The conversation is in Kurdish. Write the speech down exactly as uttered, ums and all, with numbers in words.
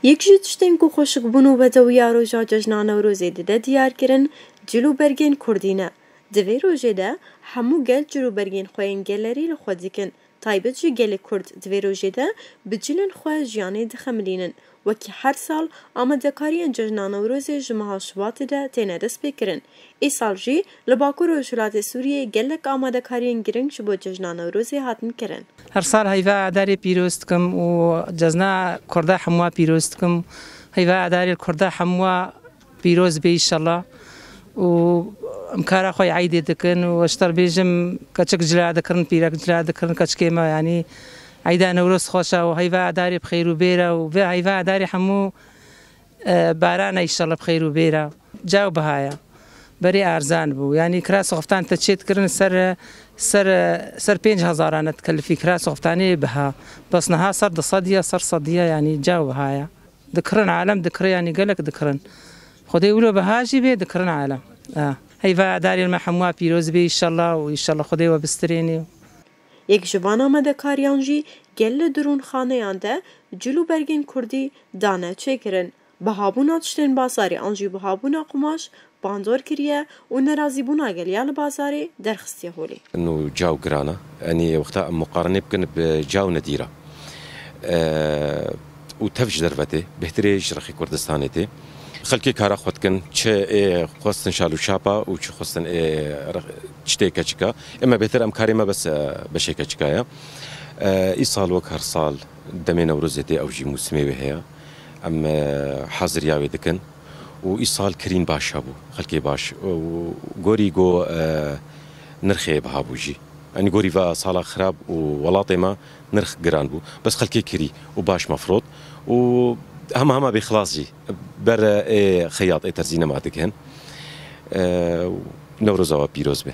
Yek ji tiştên ku xweşikbûn û bedewiya roja cejna Newrozê dide diyar kirin, cil û bergên kurdî ne. Di vê rojê de hemû gel cil û bergên xwe yên gelerî li xwe dikin. Taybet jî gelê kurd di vê rojê de bi cilên xwe jiyanê dixemilînin. Wekî her sal, amadekariyên cejna Newrozê ji meha Şubatê de têne destpêkirin. Îsal jî li Bakur û Rojhilatê Sûriyê gelek amadekariyên girîng ji bo cejna Newrozê hatin kirin. Her sal heyva Adarê pîroz dikim û cejna Kurda hemûa pîroz dikim. Heyva Adarê Kurda hemûa pîroz bê înşallah. Û em kara xwe yê eydê dikin û ez ji te re bêjim, keçik cila dikirin, pîrek cila dikirin, keçikê me, yanî eyda Newroz xweş e û heyva Adarê bi xêr û bêr e û vê heyva Adarê hemû, e, baran e înşallah bi xêr û bêr e. Caw biha ye. Berê erzan bû. Yanî kira soxiftan te çê dikirin ser, ser, ser pênc hezaran e dikelifî kira soxiftanê biha. Bes niha ser du sed ye, ser sed ye, yanî caw biha ye. Dikirin alem, dikire, yanî gelek dikirin. Xwedê wilo biha jî bê, dikirin alem. A. Heyva Adarê me hemûa pîroz bê înşallah û înşallah Xwedê we bistirênê. Yek ji van amadekariyan jî gel li dirûnxaneyan de cil û bergên kurdî dane çêkirin. Bihabûna tiştên bazarê an jî bihabûna qumaş bandor kiriye û nerazîbûna gel ya li bazarê derxistiye holê. Û caw giran e. Yanî wexta em muqarene bikin bi caw nedîr e. E, û tev ji derve tê, bêhtirê ji rexê Kurdistanê tê. Xelkê kara xwe dikin, çi ê xwestin şal û şapa û çi xwestin ê rex-, tiştê keçika. Ême bêhtir em karê me bes, e, beşê keçika ye. E, îsal wek her sal demê Newrozê tê, ew jî mûsimê wê heye. Em, e, haziriya wê dikin. Û îsal kirîn baş hebû, xelkê baş. Û gorî go, e, nirxê biha bû jî. Yanî gorî va sala xirab û welatê me nirx giran bû. Bes xelkê kirî û baş me firot. Û hema hema bê xilas jî. Ber ê xeyat ê terzî nema digihin. E, Newroza we pîroz be.